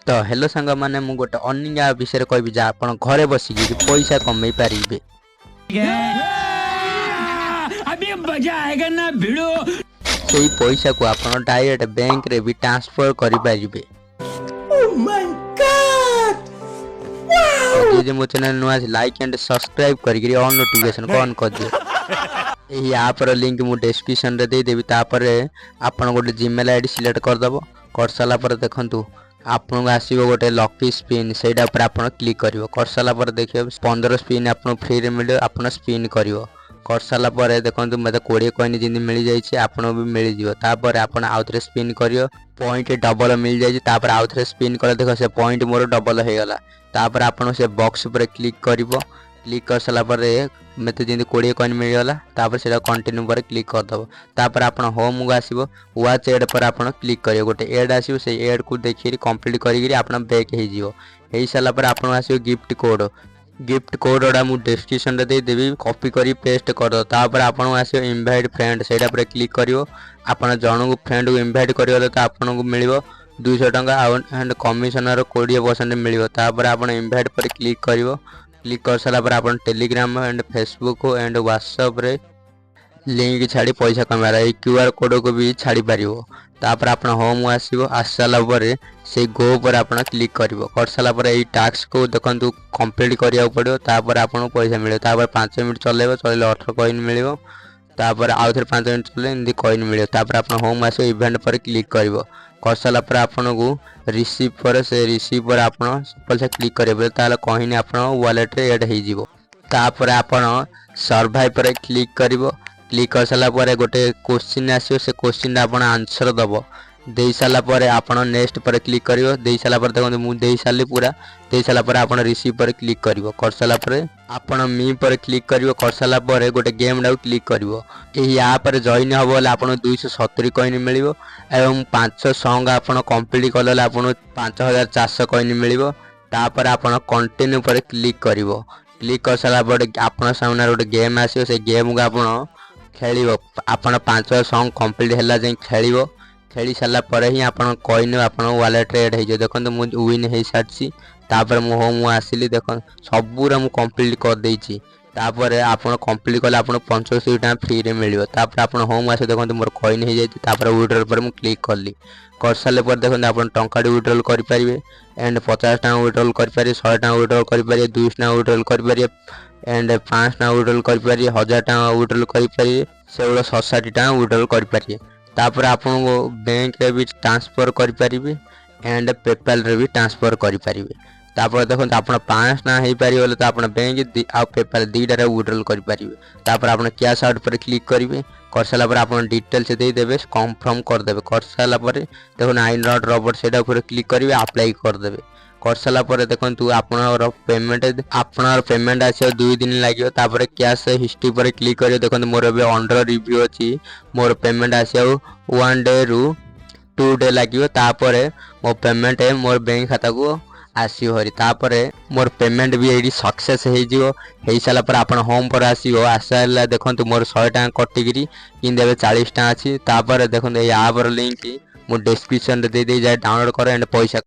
ତ ହ୍ୟାଲୋ ସାଙ୍ଗମାନେ, ମୁଁ ଗୋଟେ ଅର୍ନିଂ ଆପ୍ ବିଷୟରେ କହିବି, ଯାହା ଆପଣ ଘରେ ବସିକି ପଇସା କମେଇ ପାରିବେ। अभी मजा आएगा ना, भिड़ू। ସେଇ ପଇସାକୁ ଆପଣ ଡାଇରେକ୍ଟ ବ୍ୟାଙ୍କରେ ବି ଟ୍ରାନ୍ସଫର କରିପାରିବେ। ତ ଯଦି ମୋ ଚ୍ୟାନେଲ ନୂଆ ଅଛି, ଲାଇକ୍ ଆଣ୍ଡ ସବସ୍କ୍ରାଇବ୍ କରିକିରି ଅନ୍ ନୋଟିଫିକେସନ୍ ଅନ୍ କରିଦିଅ। ଏହି ଆପ୍ର ଲିଙ୍କ ମୁଁ ଡେସ୍କ୍ରିପସନ୍ରେ ଦେଇଦେବି। ତାପରେ ଆପଣ ଗୋଟେ ଜିମେଲ୍ I D select କରିଦେବ। କରିସାରିଲା ପରେ ଦେଖନ୍ତୁ, ଆପଣଙ୍କୁ ଆସିବ ଗୋଟେ ଲକି ସ୍ପିନ୍। ସେଇଟା ଉପରେ ଆପଣ କ୍ଲିକ୍ କରିବ। କରିସାରିଲା ପରେ ଦେଖିବେ, 15 ସ୍ପିନ୍ ଆପଣଙ୍କୁ ଫ୍ରିରେ ମିଳିବ। ଆପଣ ସ୍ପିନ୍ କରିବ। କରିସାରିଲା ପରେ ଦେଖନ୍ତୁ, ମୋତେ 20 କଏନ୍ ଯେମିତି ମିଳିଯାଇଛି, ଆପଣଙ୍କୁ ବି ମିଳିଯିବ। ତାପରେ ଆପଣ ଆଉଥରେ ସ୍ପିନ୍ କରିବ, ପଏଣ୍ଟ ଡବଲ ମିଳିଯାଇଛି। ତାପରେ ଆଉଥରେ ସ୍ପିନ୍ କଲେ ଦେଖ, ସେ ପଏଣ୍ଟ ମୋର ଡବଲ ହେଇଗଲା। ତାପରେ ଆପଣ ସେ ବକ୍ସ ଉପରେ କ୍ଲିକ୍ କରିବ। କ୍ଲିକ୍ କରିସାରିଲା ପରେ ମୋତେ ଯେମିତି 20 କଏନ୍ ମିଳିଗଲା। ତାପରେ ସେଇଟା କଣ୍ଟିନ୍ୟୁ ପରେ କ୍ଲିକ୍ କରିଦେବ। ତାପରେ ଆପଣ ହୋମ୍କୁ ଆସିବ। ୱାଚ୍ ଏଡ୍ ପରେ ଆପଣ କ୍ଲିକ୍ କରିବ। ଗୋଟେ ଏଡ୍ ଆସିବ। ସେଇ ଏଡ୍କୁ ଦେଖିକିରି କମ୍ପ୍ଲିଟ୍ କରିକିରି ଆପଣ ବ୍ୟାକ୍ ହେଇଯିବ। ହେଇସାରିଲା ପରେ ଆପଣଙ୍କୁ ଆସିବ ଗିଫ୍ଟ କୋଡ଼୍। ଗିଫ୍ଟ କୋଡ଼୍ଟା ମୁଁ ଡେସ୍କ୍ରିପସନ୍ରେ ଦେଇଦେବି। କପି କରି ପେଷ୍ଟ କରିଦେବ। ତାପରେ ଆପଣଙ୍କୁ ଆସିବ ଇନଭାଇଟ୍ ଫ୍ରେଣ୍ଡ। ସେଇଟା ଉପରେ କ୍ଲିକ୍ କରିବ। ଆପଣ ଜଣଙ୍କୁ ଫ୍ରେଣ୍ଡକୁ ଇନଭାଇଟ୍ କରିବ ତ ଆପଣଙ୍କୁ ମିଳିବ 200 ଟଙ୍କା ଆଉ ଆଣ୍ଡ କମିଶନର 20% ମିଳିବ। ତାପରେ ଆପଣ ଇନଭାଇଟ୍ ପରେ କ୍ଲିକ୍ କରିବ। କ୍ଲିକ୍ କରିସାରିଲା ପରେ ଆପଣ ଟେଲିଗ୍ରାମ ଆଣ୍ଡ ଫେସବୁକ୍ ଆଣ୍ଡ ହ୍ୱାଟ୍ସଆପ୍ରେ ଲିଙ୍କ ଛାଡ଼ି ପଇସା କମାଇବାର ଏଇ କ୍ୟୁ ଆର୍ କୋଡ଼କୁ ବି ଛାଡ଼ିପାରିବ। ତାପରେ ଆପଣ ହୋମ୍ ଆସିବ। ଆସି ସାରିଲା ପରେ ସେଇ ଗୋ ଉପରେ ଆପଣ କ୍ଲିକ୍ କରିବ। କରିସାରିଲା ପରେ ଏଇ ଟାସ୍କକୁ ଦେଖନ୍ତୁ, କମ୍ପ୍ଲିଟ୍ କରିବାକୁ ପଡ଼ିବ। ତାପରେ ଆପଣଙ୍କୁ ପଇସା ମିଳିବ। ତାପରେ 5 ମିନିଟ୍ ଚଲେଇବ। ଚଲେଇଲେ 18 କଏନ୍ ମିଳିବ। ତାପରେ ଆଉଥରେ 5 ମିନିଟ୍ ଚଲେଇଲେ ଏମିତି କଏନ୍ ମିଳିବ। ତାପରେ ଆପଣ ହୋମ୍ ଆସିବ। ଇଭେଣ୍ଟ ପରେ କ୍ଲିକ୍ କରିବ। କରିସାରିଲା ପରେ ଆପଣଙ୍କୁ ରିସିଭ୍ ପରେ, ସେ ରିସିଭ୍ ପରେ ଆପଣ ପଇସା କ୍ଲିକ୍ କରିବେ। ତାହେଲେ କଏନ୍ ଆପଣ ୱାଲେଟ୍ରେ ଏଡ଼୍ ହେଇଯିବ। ତାପରେ ଆପଣ ସର୍ଭେ ପରେ କ୍ଲିକ୍ କରିବ। କ୍ଲିକ୍ କରିସାରିଲା ପରେ ଗୋଟେ କୋଶ୍ଚିନ୍ ଆସିବ। ସେ କୋଶ୍ଚିନ୍ଟା ଆପଣ ଆନ୍ସର୍ ଦେବ। ଦେଇ ସାରିଲା ପରେ ଆପଣ ନେକ୍ସଟ ପରେ କ୍ଲିକ୍ କରିବ। ଦେଇ ସାରିଲା ପରେ ଦେଖନ୍ତୁ, ମୁଁ ଦେଇ ସାରିଲି ପୁରା। ଦେଇ ସାରିଲା ପରେ ଆପଣ ରିସିଭ୍ ପରେ କ୍ଲିକ୍ କରିବ। କରିସାରିଲା ପରେ ଆପଣ ମି ପରେ କ୍ଲିକ୍ କରିବ। କରିସାରିଲା ପରେ ଗୋଟେ ଗେମ୍ଟାକୁ କ୍ଲିକ୍ କରିବ। ଏହି ଆପ୍ରେ ଜଏନ୍ ହେବ ହେଲେ ଆପଣଙ୍କୁ 270 କଏନ୍ ମିଳିବ ଏବଂ ପାଞ୍ଚ ସଙ୍ଗ ଆପଣ କମ୍ପ୍ଲିଟ୍ କଲେ ହେଲେ ଆପଣଙ୍କୁ 5400 କଏନ୍ ମିଳିବ। ତାପରେ ଆପଣ କଣ୍ଟିନ୍ୟୁ ପରେ କ୍ଲିକ୍ କରିବ। କ୍ଲିକ୍ କରିସାରିଲା ପରେ ଆପଣ ସାମ୍ନାରେ ଗୋଟେ ଗେମ୍ ଆସିବ। ସେ ଗେମ୍କୁ ଆପଣ ଖେଳିବ। ଆପଣ ପାଞ୍ଚ ସଙ୍ଗ କମ୍ପ୍ଲିଟ୍ ହେଲା ଯାଇ ଖେଳିବ। ଖେଳି ସାରିଲା ପରେ ହିଁ ଆପଣ କଏନ୍ ଆପଣଙ୍କ ୱାଲେଟ୍ରେ ଏଡ଼୍ ହେଇଯିବ। ଦେଖନ୍ତୁ, ମୁଁ ୱିନ୍ ହେଇସାରିଛି। ତାପରେ ମୁଁ ହୋମ୍ ଆସିଲି। ଦେଖନ୍ତୁ, ସବୁରା ମୁଁ କମ୍ପ୍ଲିଟ୍ କରିଦେଇଛି। ତାପରେ ଆପଣ କମ୍ପ୍ଲିଟ୍ କଲେ ଆପଣଙ୍କୁ 75 ଟଙ୍କା ଫ୍ରିରେ ମିଳିବ। ତାପରେ ଆପଣ ହୋମ୍ ଆସିବ। ଦେଖନ୍ତୁ, ମୋର କଏନ୍ ହେଇଯାଇଛି। ତାପରେ ୱିଡ୍ରଲ୍ ପରେ ମୁଁ କ୍ଲିକ୍ କଲି। କରିସାରିଲା ପରେ ଦେଖନ୍ତୁ, ଆପଣ ଟଙ୍କାଟି ୱିଡ୍ରଲ୍ କରିପାରିବେ ଆଣ୍ଡ 50 ଟଙ୍କା ୱିଡ୍ରଲ୍ କରିପାରିବେ, 100 ଟଙ୍କା ୱିଡ୍ରଲ୍ କରିପାରିବେ, 200 ଟଙ୍କା ୱିଡ୍ରଲ୍ କରିପାରିବେ ଆଣ୍ଡ 500 ଟଙ୍କା ୱିଡ୍ରଲ୍ କରିପାରିବେ, 1000 ଟଙ୍କା ୱିଡ୍ରଲ୍ କରିପାରିବେ, ସେଗୁଡ଼ା 67 ଟଙ୍କା ୱିଡ୍ରଲ୍ କରିପାରିବେ। ତାପରେ ଆପଣଙ୍କୁ ବ୍ୟାଙ୍କରେ ବି ଟ୍ରାନ୍ସଫର୍ କରିପାରିବେ ଆଣ୍ଡ ପେପାଲରେ ବି ଟ୍ରାନ୍ସଫର୍ କରିପାରିବେ। ତାପରେ ଦେଖନ୍ତୁ, ଆପଣ 500 ଟଙ୍କା ହେଇପାରିବ ବୋଲେ ତ ଆପଣ ବ୍ୟାଙ୍କ ଆଉ ପେପାଲ ଦୁଇଟାରେ ୱିଡ୍ରଲ୍ କରିପାରିବେ। ତାପରେ ଆପଣ କ୍ୟାସ୍ ଆଉଟ୍ ପରେ କ୍ଲିକ୍ କରିବେ। କରିସାରିଲା ପରେ ଆପଣ ଡିଟେଲ୍ସ ଦେଇଦେବେ, କନଫର୍ମ କରିଦେବେ। କରିସାରିଲା ପରେ ଦେଖନ୍ତୁ, I not robot, ସେଇଟା ଉପରେ କ୍ଲିକ୍ କରିବେ, ଆପ୍ଲାଏ କରିଦେବେ। କରିସାରିଲା ପରେ ଦେଖନ୍ତୁ, ଆପଣଙ୍କର ପେମେଣ୍ଟ ଆସିବ 2 ଦିନ ଲାଗିବ। ତାପରେ କ୍ୟାସ୍ ହିଷ୍ଟ୍ରି ପରେ କ୍ଲିକ୍ କରିବେ। ଦେଖନ୍ତୁ, ମୋର ଏବେ ଅଣ୍ଡର ରିଭ୍ୟୁ ଅଛି। ମୋର ପେମେଣ୍ଟ ଆସିବାକୁ 1 ଡେରୁ 2 ଡେ ଲାଗିବ। ତାପରେ ମୋ ପେମେଣ୍ଟ ମୋର ବ୍ୟାଙ୍କ ଖାତାକୁ ଆସିବ ହରି। ତାପରେ ମୋର ପେମେଣ୍ଟ ବି ଏଇଠି ସକ୍ସେସ୍ ହେଇଯିବ। ହେଇସାରିଲା ପରେ ଆପଣ ହୋମ୍ ପରେ ଆସିବ। ଆସିସାରିଲା ଦେଖନ୍ତୁ, ମୋର 100 ଟଙ୍କା କଟିକିରି କିନ୍ତୁ ଏବେ 40 ଟଙ୍କା ଅଛି। ତାପରେ ଦେଖନ୍ତୁ, ଏଇ ଆପ୍ର ଲିଙ୍କ ମୁଁ ଡେସ୍କ୍ରିପସନ୍ରେ ଦେଇଦେଇ ଯାଏ, ଡାଉନଲୋଡ଼ କର ଆଣ୍ଡ ପଇସା